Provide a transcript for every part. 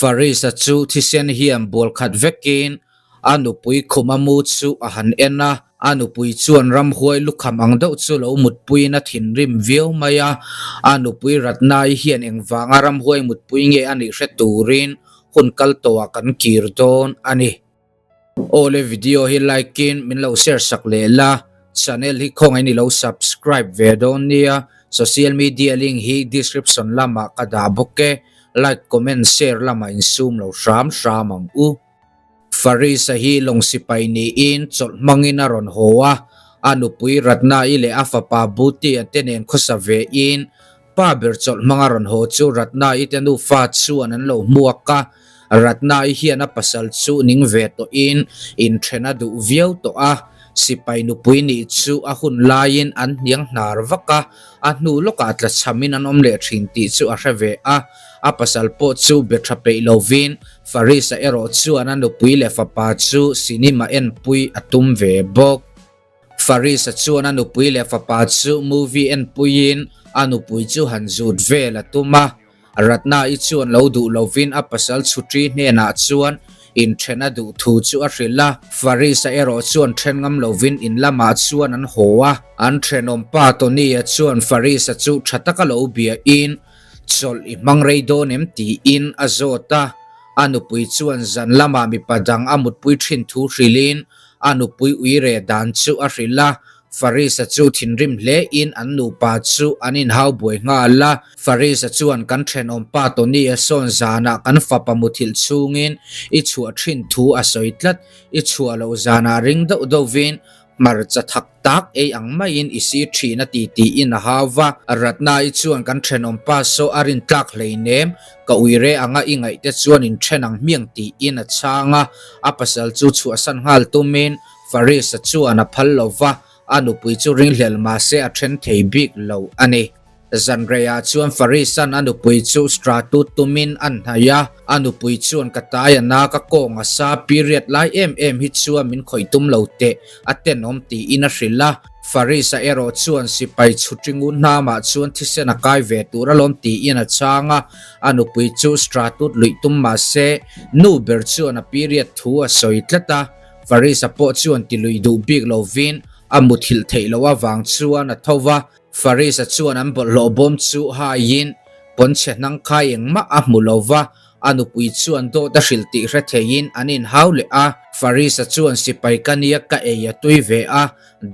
Faris-a chu thisen hian bual khat vekin a nupui khuma mu chu a han en a, a nupui chuan ramhuai lukham ang deuh chu lo mutpuiin a thinrim viau mai a, a nupui Ratnai hian engvanga ramhuai mutpui nge a nih hre turin hun kal tawhah kan kir dawn a ni. Awle video hi like in min lo share sak leh la, channel hi khawngaih in i lo subscribe ve dawn nia, social media link hi description lamah ka dah bawk e, like comment share lamah in sum lo hram hram ang u. Farisa hi lawng sipai niin chawlh hmangin a rawn haw a, a nupui Ratna-i leh a fapa Bhuti-a te nen khawsa ve in Pa ber chawlh hmanga rawn haw chu Ratna-i te nufa chuan an lo hmuak a, Ratna-i hian a pasal chu ning ve tawhin inthen a duh viau tawh a, sipai nupui nih chu a hun laiin an hniang hnar vak a, a hnu lawkah tlachhamin an awm leh thin tih chu a hre ve a, a pasal pawh chu be tha peih lovin Faris-a erawh chuan a nupui leh fapa chu cinema enpui a tum ve bawk. Faris-a chuan a nupui leh fapa chu movie enpuiin a nupui chu han zut vel a tum a. Ratna-i chuan lo duh lovin a pasal chhutri hnenah chuan inthen a duh thu chu a hrilh a. Faris-a erawh chuan then ngam lovin in lamah chuan an haw a. An thenawmpa Tony-a chuan Faris-a chu tha taka lo biain chawlh i hmang rei dawn em tiin a zawt a. A nupui chuan zan lamah mipa dang a mutpui thin thu hrilhin A nupui uire dan chu a hrilh a, Faris-a chu thinrim hle in an nupa chu an inhau buai nghal a. Faris-a chuan kan thenawmpa Tony-a sawn zanah kan fapa muthilh chhungin i chhuah thin thu a sawi tlat, i chhuah loh zanah ring deuh deuhvin hmarcha thak tak ei ang maiin i si thin a ti tiin a hau va. Ratna-i chuan kan thenawmpa saw a rin tlak hleinem, Ka uire anga i ngaihte chuan in then ang hmiang tiin a chhang a, a pasal chu chhuahsan nghal tumin Faris-a chuan a phal lo va, a nupui chu ringhlel mahse a then thei bik lo a ni. Zanreiah chuan Faris-a'n a nupui chu stratut tumin a hnaih a, a nupui chuan ka tai a na ka kawng a sa period lai em em hi chuan min khawih tum lo teh a tenawm tiin a hrilh a. Faris-a erawh chuan sipai chhutri ngun hnamah chuan thisen a kai ve tur alawm tiin a chhang a, a nupui chu stratut luih tum mah se nu ber chuan a period thu a sawi tlat a, Faris-a pawh chuan ti luih duh bik lovin a muthilh theih loh avang chuan a tho va, Faris-a chuan an bawlhhlawh bawm chu haiin pawnchhe hnang khai engmah a hmu lo va, A nupui chuan dawt a hrilh tih hre theiin an inhau leh a. Faris-a chuan sipai ka nia ka ei a tui ve a,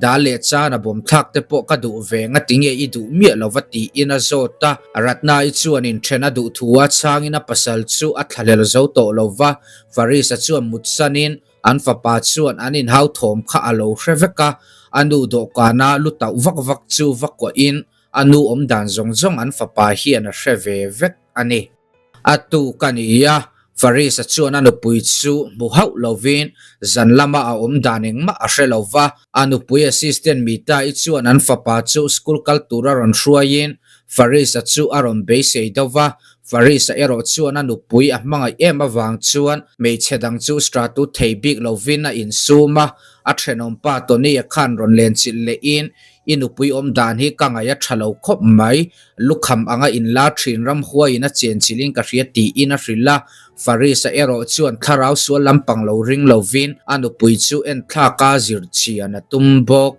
dal leh chan a bawm thlak te pawh ka duh ve nga tinge i duh miah lo va tiin a zawt a. Ratna-i chuan inthen a duh thu a chhangin a pasal chu a thlahlel zo tawh lo va, Faris-a chuan mutsanin an fapa chuan an inhau thawm kha a lo hre vek a, a nu dawhkana lu tauh vak vak chu va kuahin a nu awm dan zawng zawng an fapa hian a hre ve vek a ni. A tu ka ni a, Faris-a chuan a nupui chu hmu hauh lovin zan lama a awm dan engmah a hre lo va. A nupui assistant Mita-i chuan an fapa chu school kal tura rawn hruaiin Faris-a chu a rawn beisei deuh va. Faris-a erawh chuan a nupui a hmangaih em avang chuan hmeichhe dang chu stratut thei bik lovin a insum a. A thenawmpa Tony-a khan rawn lenchilh lehin I nupui awm dan hi ka ngaih a tha lo khawp mai, lukham anga inla thin ramhuaiin a chenchilhin ka hria tiin a hrilh a. Faris-a erawh chuan thlarau sual lampang lo ring lovin a nupui chu enthlak a zir chian a tum bawk.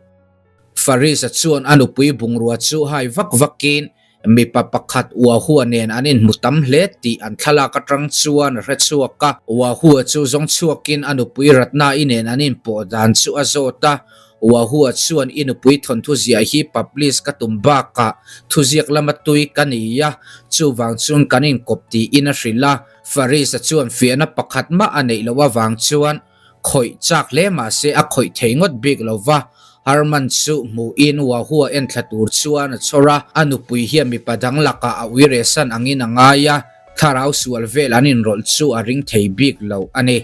Faris-a chuan a nupui bungrua chu hai vak vakin Mipa pakhat Uahua nen an inhmu tam hle tih an thlalak atang chuan a hre chhuak a. Uahua chu zawng chhuakin a nupui Ratna-i nen an inpawh dan chu a zawt a. Uahua chuan i nupui thawnthu ziah hi publish ka tum bakah thuziak lama tui ka ni a, chuvang chuan kan inkawp tiin a hrilh a. Faris-a chuan fiahna pakhat mah a neih loh avang chuan Khawih chak hle mahse a khawih thei ngawt bik lo va, Harman chu hmuhin Wahua enthla tur chuan a chhawr a, a nupui hian mipa dang lakah a uiresan angin a ngai a, thlarau sual vel an inrawlh chu a ring thei bik lo a ni.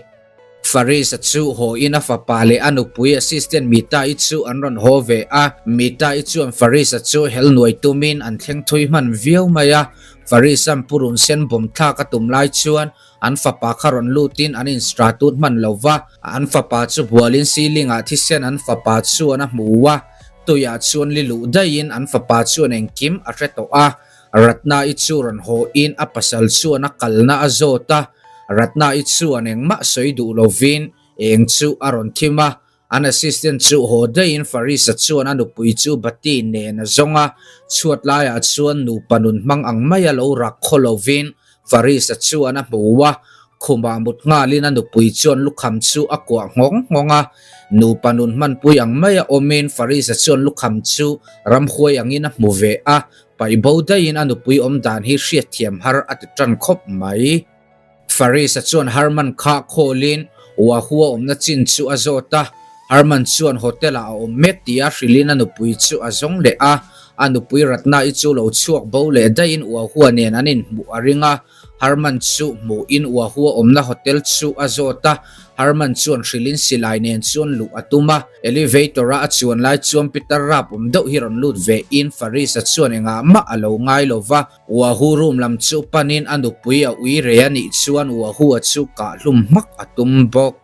Faris-a chu haw-in a fapa leh a nupui assistant Mita-i chu an rawn haw ve a, Mita-i chuan Faris-a chu hel nuai tumin an thleng thui hman viau mai a, Faris-a'n purun sen bawm thlak a tum lai chuan An fapa kha rawn lutin an instratut hman lo va, an fapa chu bualin ceiling ah thisen an fapa chuan a hmu a, tuiah chuan li luh daihin an fapa chuan engkim a hre tawh a. Ratna-i chu rawn haw in a pasal chuan a kalna a zawt a, Ratna-i chuan engmah sawi duh lovin eng chu a rawn thim a, an assistant chu haw daihin Faris-a chuan a nupui chu bati nen a zawng a, chhuat laiah chuan nupa nun hmang ang maia lo rak khaw lovin Faris-a chuan a hmu a, khumah mut nghalin a nupui chuan lukham chu a kuah nghawng nghawng a. Nupa nun hmanpui ang maia awmin Faris-a chuan lukham chu ramhuai angin a hmu ve a, paih bo daihin a nupui awm dan hi hriatthiam har a ti tan khawp mai. Faris-a chuan Harman kha khawlin Wahoo-a awmna chin chu a zawt a, Harman chuan hotel-ah a awm mek tia hrilhin a nupui chu a zawng leh a, a nupui Ratna-i chu lo chhuak bo leh daihin Wahoo-a nen an inhmuh a ring a, Harman chu hmuhin Wahoo-a awmna hotel chu a zawt a, Harman chuan hrilhin silai nen chuan luh a tum a, elevator-a a chuan lai chuan Peter rap awm deuh hi rawn lut vein Faris-a chuan engah mah a lo ngai lo va. Wahoo room lam chu panin a nupui a ui rei a nih chuan Wahoo-a chu kah hlum hmak a tum bawk.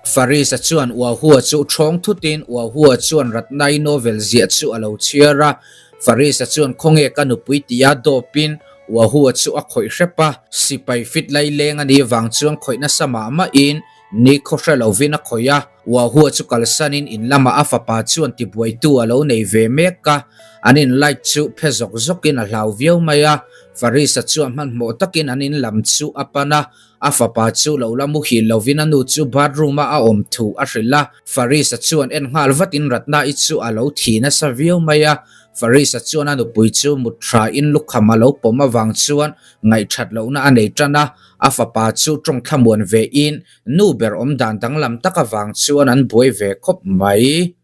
Faris-a chuan Wahoo-a chu thawng thutin Wahoo-a chuan Ratnai novel ziah chu a lo chhiar a. Faris-a chuan khawnge ka nupui tia dawpin Wahoo-a chu a khawih hrep a. Sipai fit laileng a nih vang chuan khawih nasa mah mahin ni khaw hre lovin a khawih a. Wahoo-a chu kalsanin in lamah a fapa chuan tibuaitu a lo nei ve mek a, an in light chu phe zawk zawkin a hlau viau mai a. Faris-a chuan hmanhmawh takin an in lam chu a pan a, a fapa chu lo la muhil lovin a nu chu bathroom-a a awm thu a hrilh a. Faris-a chuan en nghal vatin Ratna-i chu a lo thi nasa viau mai a. Faris-a chuan a nupui chu mut thain lukham a lo pawm avang chuan ngaihthat lohna a nei tan a, a fapa chu tawng thlamuan vein Nu ber awm dan danglam tak avang chuan an buai ve khawp mai.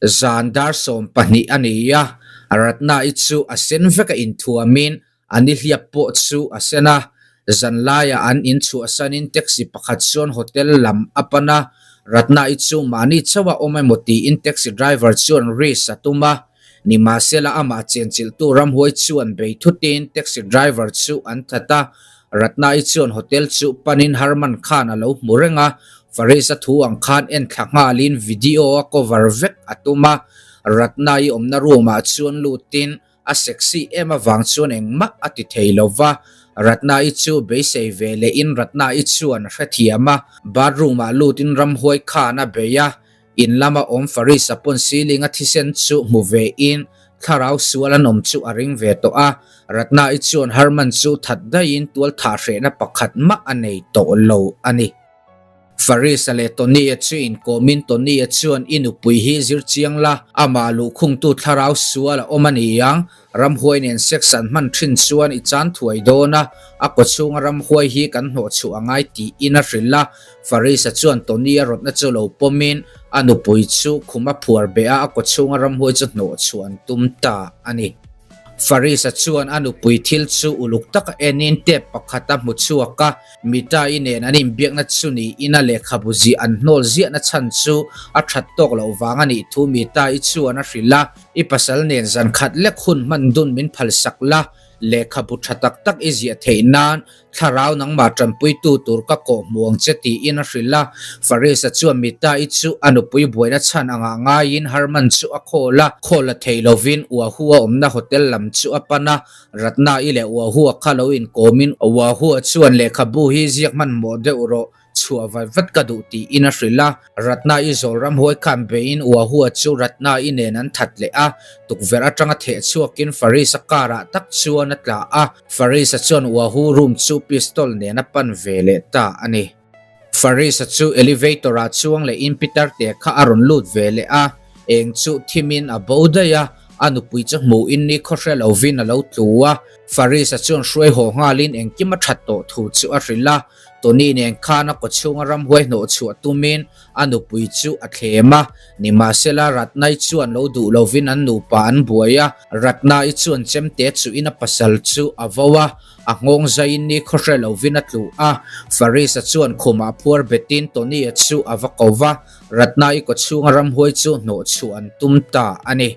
Zan dar 12 a ni a, Ratna-i chu a sen vek a inthuamin a nihliap pawh chu a sen a. Zan laiah an inchhuahsanin taxi pakhat chuan hotel lam a pan a, Ratna-i chu mahni chauh a awm emaw tiin taxi driver chuan risk a tum a. Nimahsela amah chenchilhtu ramhuai chuan bei thutin taxi driver chu an that a, Ratna-i chuan hotel chu panin Harman khan a lo hmu reng a, Faris-a thu ang khan en thla nghalin video a cover vek a tum a, Ratna-i awmna room-ah chuan lutin a sexy em avang chuan engmah a ti thei lo va, Ratna-i chu beisei ve lehin Ratna-i chuan a hrethiam a, bathroom-ah lutin ramhuai khan a bei a, In lama awm Faris-a pawn ceiling-a thisen chu hmu ve in thlarau sual an awm chu a ring ve tawh a, Ratna-i chuan Harman chu that daihin tual thah hrehna pakhat mah a nei tawh lo a ni. Faris-a leh Tony-a chu inkawmin Tony-a chuan i nupui hi zir chiang la, amah luhkhungtu thlarau sual a awm a ni ang, Ramhuai nen sex an hman thin chuan i chan thuai dawn a, a kawchhunga ramhuai hi kan hnawhchhuah a ngai tiin a hrilh a. Farisa chuan Tony-a rawtna chu lo pawmin a nupui chu khum a phuar beh a, a kawchhunga ramhuai chu hnawhchhuah an tum ta a ni. Farisa chuan a nupui thil chu uluk taka enin tape pakhat a hmu chhuak a, Mita-i nen an inbiakna chu niin a lehkhabu zih an hnawl ziahna chhan chu a that tawk loh vang a nih thu Mita-i chuan a hrilh a. I pasal nen zan khat lek hun hman dun min phalsak la, lehkhabu tha tak tak i ziah theih nan thlarau nangmah tanpuitu tur ka kawh hmu ang che tiin a hrilh a. Faris-a chuan Mita-i chu a nupui buaina chhan angah ngaiin Harman chu a khawl a, khawl la thei lovin Wahoo-a awmna hotel lam chu a pan a, Ratna-i leh Wahoo-a kha lo inkawmin Wahoo-a chuan lehkhabu hi ziak hmanhmawh deuh rawh, Chhuah vat vat ka duh tiin a hrilh a, Ratna-i zawl ramhuai khan beiin Uahua chu Ratna-i nen an that leh a, tukverh atanga theh chhuakin Faris-a car-ah tak chuan a tla a, Faris-a chuan Uahu room chu pistol nen a pan ve leh ta a ni. Faris-a chu elevator-ah chuang lehin pitar te kha a rawn lut ve leh a, eng chu thimin a bo daih a, a nupui chu hmuhin ni khaw hre lovin a lo tlu a, Faris-a chuan hruai haw nghalin engkim a that tawh thu chu a hrilh a, Tony nen khan a kawchhunga ramhuai hnawh chhuah tumin a nupui chu a thlem a, nimahsela Ratnai chuan lo duh lovin an nupa an buai a, Ratnai chuan chemte chuhin a pasal chu a vo a, a nghawng zaiin ni khaw hre lovin a tlu a, Faris-a chuan khumah phuar betin Tony-a chu a va ko va, Ratnai kawchhunga ramhuai chu hnawh chhuah an tum ta a ni.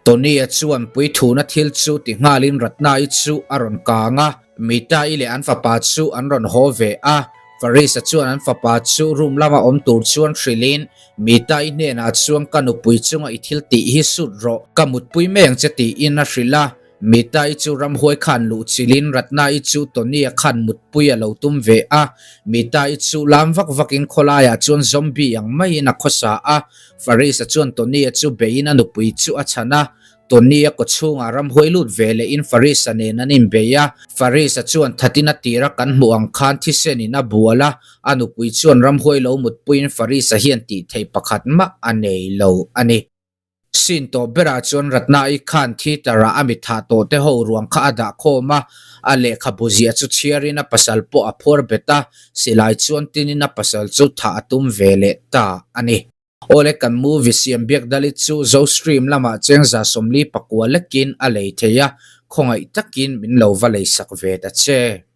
Tony-a chuan puithuna thil chu ti nghalin Ratna-i chu a rawn kang a, Mita-i leh an fapa chu an rawn haw ve a. Faris-a chuan an fapa chu room lama awm tur chuan hrilhin, Mita-i hnenah chuan ka nupui chunga i thil tih hi sut rawh, ka mutpui mai ang che tiin a hrilh a. Mita-i chu ramhuai khan luh chilhin Ratna-i chu Tony-a khan mutpui a lo tum ve a. Mita-i chu lam vak vakin khawlaiah chuan zombie ang maiin a khawsa a. Faris-a chuan Tony-a chu beiin a nupui chu a chhan a. Tony-a kawchhungah ramhuai lut ve lehin Faris-a nen an inbei a. Faris-a chuan thatin a tira kan hmuh ang khan thisenin a bual a, a nupui chuan ramhuai lo mutpuiin Faris-a hian tih theih pakhat mah a nei lo a ni. Scene tawp berah chuan Ratna-i khan theatre-ah a mitthah tawh te ho ruang kha a dah khawm a, a lehkhabu ziah chu chhiarin a pasal pawh a phuar bet a, silai chuan tinin a pasal chu thah a tum ve leh ta a ni. Awle kan movie siam biak dalit chu Zostream lamah chengza 44 lekin a lei thei a, khawngaih takin min lo va leisak ve ta che.